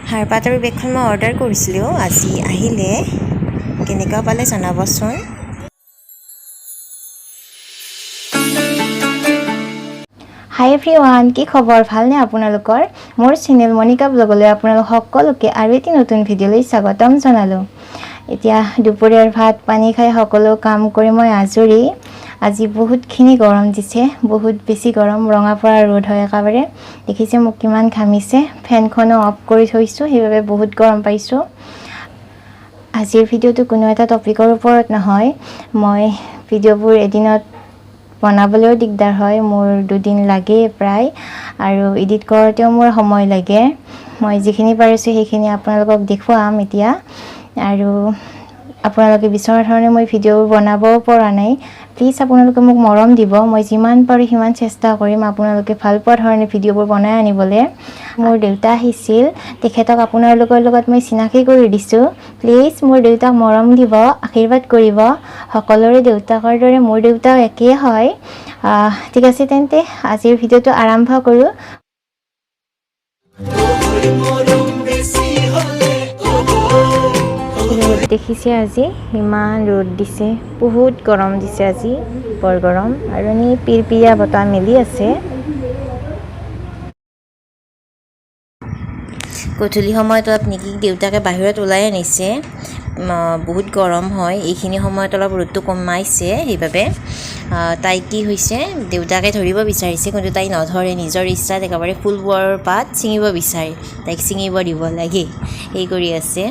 সাৰপাত আৰু বেগখন মই অৰ্ডাৰ কৰিছিলোঁ, আজি আহিলে। কেনেকুৱা পালে জনাবচোন। হাই এভৰিৱান, কি খবৰ? ভালনে আপোনালোকৰ? মোৰ চেনেল মণিকা ব্লগলৈ আপোনালোক সকলোকে আৰু এটি নতুন ভিডিঅ'লৈ স্বাগতম জনালোঁ। এতিয়া দুপৰীয়াৰ ভাত পানী খাই সকলো কাম কৰি মই আজৰি। আজি বহুতখিনি গৰম দিছে, বহুত বেছি গৰম, ৰঙাপৰা ৰ'দ হয় একেবাৰে। দেখিছে মোক কিমান ঘামিছে। ফেনখনো অফ কৰি থৈছোঁ, সেইবাবে বহুত গৰম পাইছোঁ। আজিৰ ভিডিঅ'টো কোনো এটা টপিকৰ ওপৰত নহয়। মই ভিডিঅ'বোৰ এদিনত বনাবলৈও দিগদাৰ হয়, মোৰ দুদিন লাগেই প্ৰায়, আৰু এডিট কৰোঁতেও মোৰ সময় লাগে। মই যিখিনি পাৰিছোঁ সেইখিনি আপোনালোকক দেখুৱাম এতিয়া। আৰু আপোনালোকে বিচৰা ধৰণে মই ভিডিঅ'বোৰ বনাবও পৰা নাই। প্লিজ আপোনালোকে মোক মৰম দিব। মই যিমান পাৰোঁ সিমান চেষ্টা কৰিম আপোনালোকে ভাল পোৱা ধৰণে ভিডিঅ'বোৰ বনাই আনিবলৈ। মোৰ দেউতা আহিছিল, তেখেতক আপোনালোকৰ লগত মই চিনাকি কৰি দিছোঁ। প্লিজ মোৰ দেউতাক মৰম দিব, আশীৰ্বাদ কৰিব। সকলোৰে দেউতাকৰ দৰে মোৰ দেউতাও একেই হয়। ঠিক আছে, তেন্তে আজিৰ ভিডিঅ'টো আৰম্ভ কৰোঁ। ৰ'দ দেখিছে, আজি ইমান ৰ'দ দিছে, বহুত গৰম দিছে আজি, বৰ গৰম। আৰু এনেই পিৰপিৰীয়া বতাহ মেলি আছে। গধূলি সময়ত অলপ নিকিক দেউতাকে বাহিৰত ওলাই আনিছে। বহুত গৰম হয়, এইখিনি সময়ত অলপ ৰ'দটো কমাইছে, সেইবাবে। তাই কি হৈছে, দেউতাকে ধৰিব বিচাৰিছে কিন্তু তাই নধৰে। নিজৰ ইচ্ছাত একেবাৰে ফুলবোৰৰ পাত ছিঙিব বিচাৰে, তাইক ছিঙিব দিব লাগে, সেই কৰি আছে।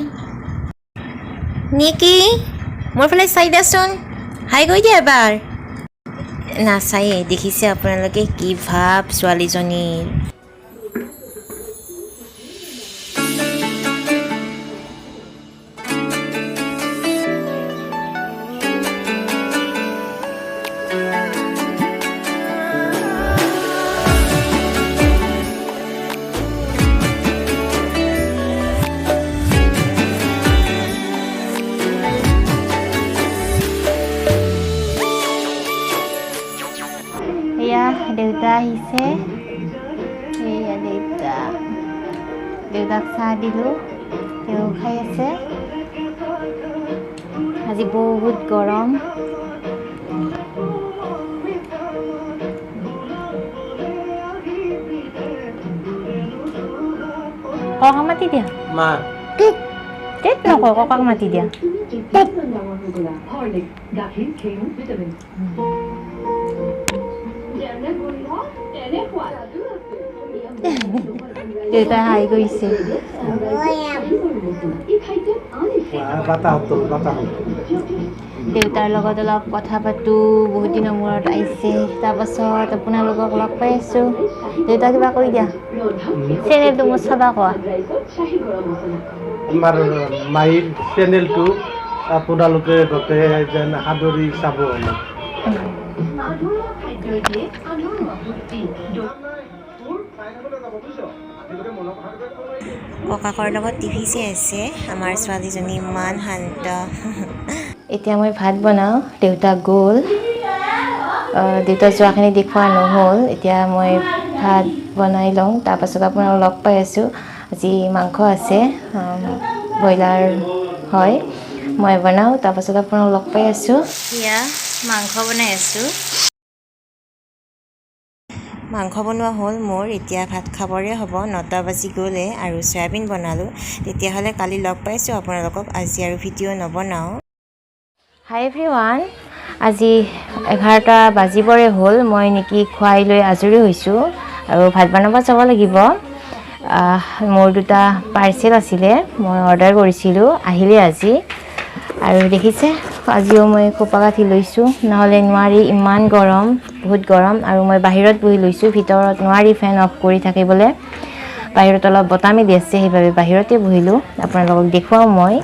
নিকি, মোৰ ফালে চাই দিয়াচোন, হাই কৈ দিয়া এবাৰ। নাচায়ে, দেখিছে আপোনালোকে কি ভাৱ ছোৱালীজনীৰ। এয়া দেউতা আহিছে, এয়া দেউতা। দেউতাক চাহ দিলোঁ, তেওঁ খাই আছে। আজি বহুত গৰম। ককাক মাতি দিয়া। মা। টেট নকয়, ককাক মাতি দিয়া। দেউতাই হাই কৰিছে। দেউতাৰ লগত অলপ কথা পাতোঁ, বহুত দিনৰ মূৰত আহিছে। তাৰপাছত আপোনালোকক লগ পাই আছোঁ। দেউতা, কিবা কৈ দিয়া, চেনেলটো মোৰ চাবা কোৱা। আমাৰ মাইৰ চেনেলটো আপোনালোকে গোটেই যেন সাদৰি চাব। ককাকৰ লগত টিভি চাই আছে। আমাৰ ছোৱালীজনী ইমান শান্ত। এতিয়া মই ভাত বনাওঁ। দেউতা গ'ল, দেউতা যোৱাখিনি দেখুওৱা নহ'ল। এতিয়া মই ভাত বনাই লওঁ, তাৰপাছত আপোনালোক লগ পাই আছোঁ। আজি মাংস আছে, ব্ৰইলাৰ হয়। মই বনাওঁ, তাৰপাছত আপোনালোক লগ পাই আছোঁ। এয়া মাংস বনাই আছোঁ। মাংস বনোৱা হ'ল মোৰ, এতিয়া ভাত খাবৰে হ'ব। 9টা বাজি গ'লে আৰু চয়াবিন বনালোঁ। তেতিয়াহ'লে কালি লগ পাইছোঁ আপোনালোকক, আজি আৰু ভিডিঅ' নবনাওঁ। হাই এভৰিৱান, আজি 11টা বাজিবৰে হ'ল। মই নেকি খুৱাই লৈ আজৰি হৈছোঁ আৰু ভাত বনাব যাব লাগিব। মোৰ দুটা পাৰ্চেল আছিলে, মই অৰ্ডাৰ কৰিছিলোঁ, আহিলে আজি। আৰু দেখিছে, আজিও মই খোপা গাঁঠি লৈছোঁ, নহ'লে নোৱাৰি, ইমান গৰম, বহুত গৰম। আৰু মই বাহিৰত বহি লৈছোঁ, ভিতৰত নোৱাৰি ফেন অফ কৰি থাকিবলৈ। বাহিৰত অলপ বতাহ মেলি আছে, সেইবাবে বাহিৰতে বহিলোঁ। আপোনালোকক দেখুৱাওঁ মই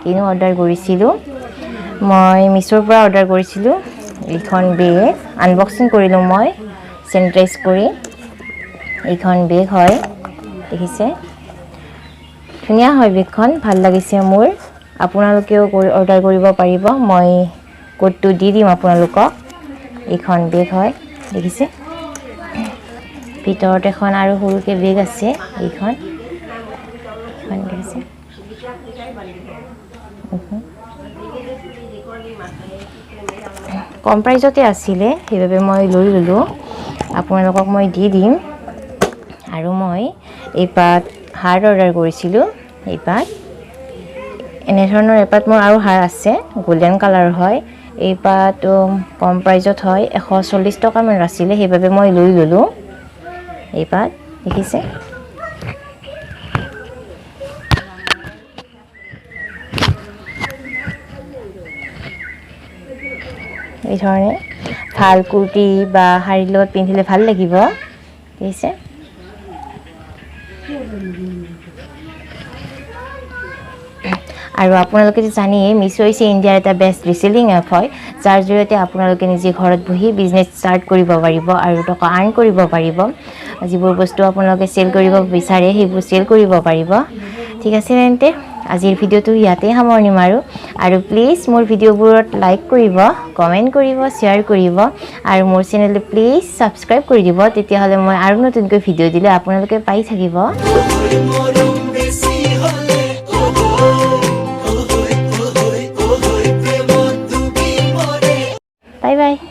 কিনো অৰ্ডাৰ কৰিছিলোঁ। মই মিছ'ৰ পৰা অৰ্ডাৰ কৰিছিলোঁ এইখন বেগ। আনবক্সিং কৰিলোঁ মই চেনিটাইজ কৰি। এইখন বেগ হয়, দেখিছে, ধুনীয়া হয় বেগখন, ভাল লাগিছে মোৰ। আপোনালোকেও অৰ্ডাৰ কৰিব পাৰিব, মই কোডটো দি দিম আপোনালোকক। এইখন বেগ হয়, দেখিছে। ভিতৰত এখন আৰু সৰুকৈ বেগ আছে, এইখন। এইখন দেখিছে। কম প্ৰাইজতে আছিলে, সেইবাবে মই লৈ ল'লোঁ। আপোনালোকক মই দি দিম। আৰু মই এইপাত হাৰ অৰ্ডাৰ কৰিছিলোঁ। এইপাত এনেধৰণৰ এপাত মোৰ আৰু হাৰ আছে, গল্ডেন কালাৰ হয়। এইপাত কম প্ৰাইজত হয়, 140 টকামান আছিলে, সেইবাবে মই লৈ ল'লোঁ। এইপাত দেখিছে। এই ধৰণে ভাল কুৰ্তি বা শাৰীৰ লগত পিন্ধিলে ভাল লাগিব, দেখিছে। আৰু আপোনালোকেতো জানেই, মিছ' হৈছে ইণ্ডিয়াৰ এটা বেষ্ট ৰিচেলিং এপ হয়, যাৰ জৰিয়তে আপোনালোকে নিজে ঘৰত বহি বিজনেছ ষ্টাৰ্ট কৰিব পাৰিব আৰু টকা আৰ্ণ কৰিব পাৰিব। যিবোৰ বস্তু আপোনালোকে চেল কৰিব বিচাৰে, সেইবোৰ চেল কৰিব পাৰিব। ঠিক আছে তেন্তে, আজিৰ ভিডিঅ'টো ইয়াতেই সামৰণি মাৰোঁ। আৰু প্লিজ মোৰ ভিডিঅ'বোৰত লাইক কৰিব, কমেণ্ট কৰিব, শ্বেয়াৰ কৰিব আৰু মোৰ চেনেলটো প্লিজ ছাবস্ক্ৰাইব কৰি দিব। তেতিয়াহ'লে মই আৰু নতুনকৈ ভিডিঅ' দিলে আপোনালোকে পাই থাকিব। Bye bye.